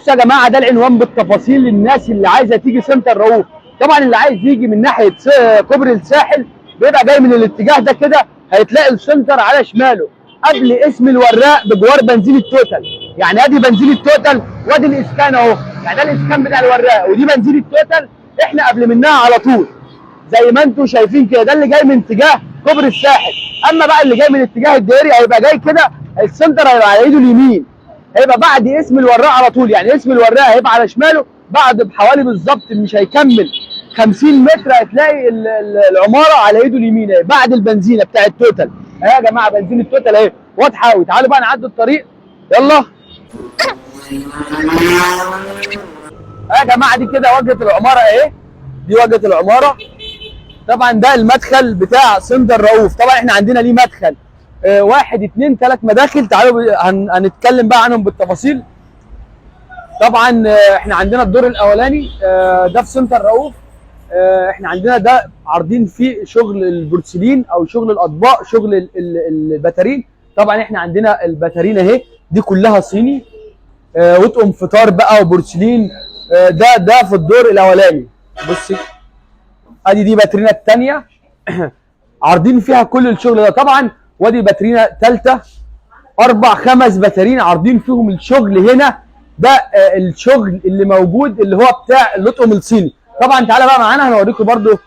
بصوا يا جماعة، ده العنوان بالتفاصيل للناس اللي عايزه تيجي سنتر رؤوف. طبعا اللي عايز يجي من ناحية كوبري الساحل بيبقى جاي من الاتجاه ده كده، هيتلاقي السنتر على شماله قبل قسم الوراق بجوار بنزين التوتال. يعني ادي بنزين التوتال وادي الاسكان اهو، يعني ده الاسكان بتاع الوراق ودي بنزين التوتال، احنا قبل منها على طول زي ما انتم شايفين كده. ده اللي جاي من اتجاه كوبري الساحل. اما بقى اللي جاي من اتجاه الدائري هيبقى جاي كده، السنتر هيبقى على ايده اليمين، هيبقى بعد قسم الوراق على طول. يعني قسم الوراق هيبقى على شماله بعد بحوالي بالظبط مش هيكمل 50 متر، هتلاقي العمارة على ايده اليمين اهي بعد البنزينه بتاع التوتال. اهي يا جماعة بنزين التوتال اهي واضحة قوي. تعالوا بقى نعدي الطريق، يلا. اهي يا جماعة دي كده واجهه العمارة اهي، دي واجهه العمارة. طبعا ده المدخل بتاع سنتر رؤوف. طبعا احنا عندنا ليه مدخل 1 2 3 مداخل. تعالوا هنتكلم بقى عنهم بالتفاصيل. طبعا احنا عندنا الدور الاولاني ده في سنتر رؤوف. احنا عندنا ده عارضين فيه شغل البورسلين او شغل الاطباق، شغل البتارين. طبعا احنا عندنا البتارين اهي دي كلها صيني، وطقم فطار بقى وبورسلين. ده في الدور الاولاني. بصي ادي دي باترينا الثانية عارضين فيها كل الشغل ده. طبعا وادي باترينا ثالثة، 4 5 باترين عارضين فيهم الشغل هنا. ده الشغل اللي موجود اللي هو بتاع اللطقم الصيني. طبعا تعالى بقى معانا هنوريكم برده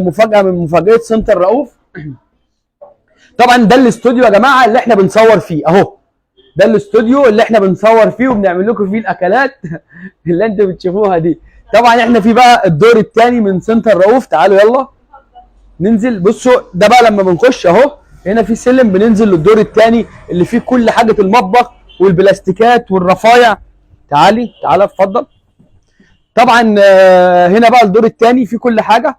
مفاجاة من مفاجآت سنتر رؤوف. طبعا ده الاستوديو يا جماعة اللي احنا بنصور فيه اهو، ده الاستوديو اللي احنا بنصور فيه وبنعمل لكم فيه الاكلات اللي انتوا بتشوفوها دي. طبعا احنا في بقى الدور الثاني من سنتر رؤوف. تعالوا يلا ننزل. بصوا ده بقى لما بنخش اهو هنا في سلم بننزل للدور الثاني اللي فيه كل حاجة المطبخ والبلاستيكات والرفايع. تعالي تعالى اتفضل. طبعا هنا بقى الدور الثاني فيه كل حاجة.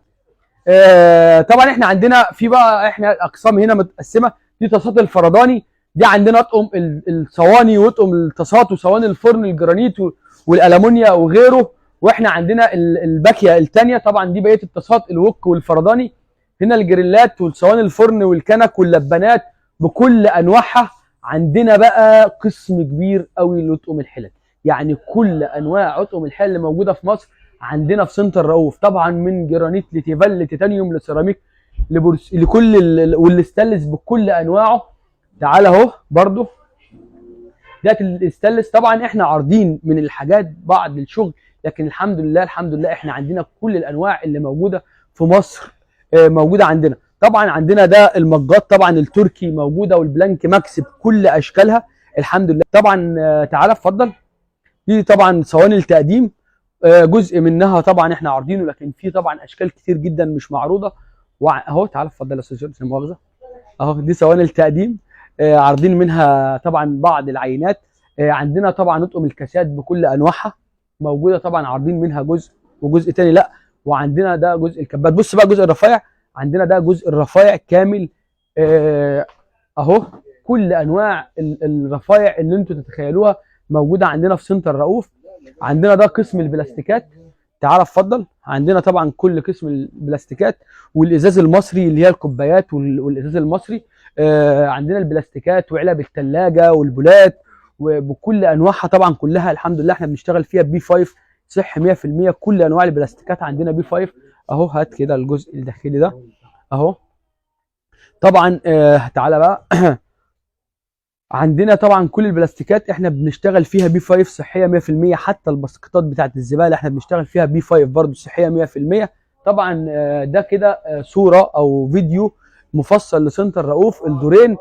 طبعا احنا عندنا في بقى احنا الاقسام هنا متقسمه. دي طاسات الفرداني، دي عندنا اطقم الصواني واطقم الطاسات وصواني الفرن الجرانيت والالومنيا وغيره. واحنا عندنا الباكيه الثانية. طبعا دي بقية الطاسات الوك والفرداني. هنا الجريلات والصواني الفرن والكنك واللبانات بكل انواعها. عندنا بقى قسم كبير قوي لطقم الحلل، يعني كل انواع اطقم الحلل اللي موجودة في مصر عندنا في سنتر رؤوف. طبعا من جرانيت لتيفال لتيتانيوم لسيراميك لبورس لكل والستانلس بكل انواعه. تعال اهو برضو ده الستانلس. طبعا احنا عارضين من الحاجات بعض الشغل، لكن الحمد لله الحمد لله احنا عندنا كل الانواع اللي موجودة في مصر موجودة عندنا. طبعا عندنا ده المجات طبعا التركي موجودة، والبلانك ماكس بكل اشكالها الحمد لله. طبعا تعالى اتفضل. دي طبعا صواني التقديم، جزء منها طبعا احنا عارضينه، لكن في طبعا اشكال كتير جدا مش معروضة. اهو تعالى اتفضل يا استاذ جورج، لا مؤاخذة. اهو دي صواني التقديم، عارضين منها طبعا بعض العينات. عندنا طبعا اطقم الكاسات بكل انواعها موجودة، طبعا عارضين منها جزء وجزء تاني لا. وعندنا ده جزء الكبات. بص بقى جزء الرفايع، عندنا ده جزء الرفايع كامل، اهو كل انواع الرفايع اللي انتوا تتخيلوها موجودة عندنا في سنتر رؤوف. عندنا ده قسم البلاستيكات، تعال اتفضل. عندنا طبعا كل قسم البلاستيكات والازاز المصري اللي هي الكوبايات والازاز المصري. عندنا البلاستيكات وعلب الثلاجة والبولات وبكل انواعها طبعا كلها الحمد لله احنا بنشتغل فيها B 5 صح 100%. كل انواع البلاستيكات عندنا B 5 اهو. هات كده الجزء الداخلي ده اهو. طبعا تعالى بقى. عندنا طبعا كل البلاستيكات احنا بنشتغل فيها B 5 صحية 100%. حتى البسكتات بتاعت الزبالة احنا بنشتغل فيها B 5 برضو صحية 100%. طبعا ده كده صوره او فيديو مفصل لسنتر رؤوف الدورين.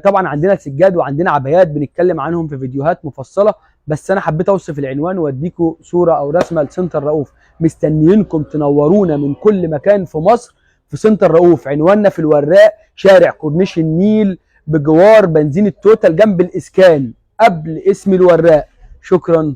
طبعا عندنا سجاد وعندنا عبايات بنتكلم عنهم في فيديوهات مفصلة، بس انا حبيت اوصف العنوان واديكم صوره او رسمه لسنتر رؤوف. مستنيينكم تنورونا من كل مكان في مصر في سنتر رؤوف. عنواننا في الوراق، شارع كورنيش النيل بجوار بنزين التوتال جنب الاسكان قبل قسم الوراق. شكرا.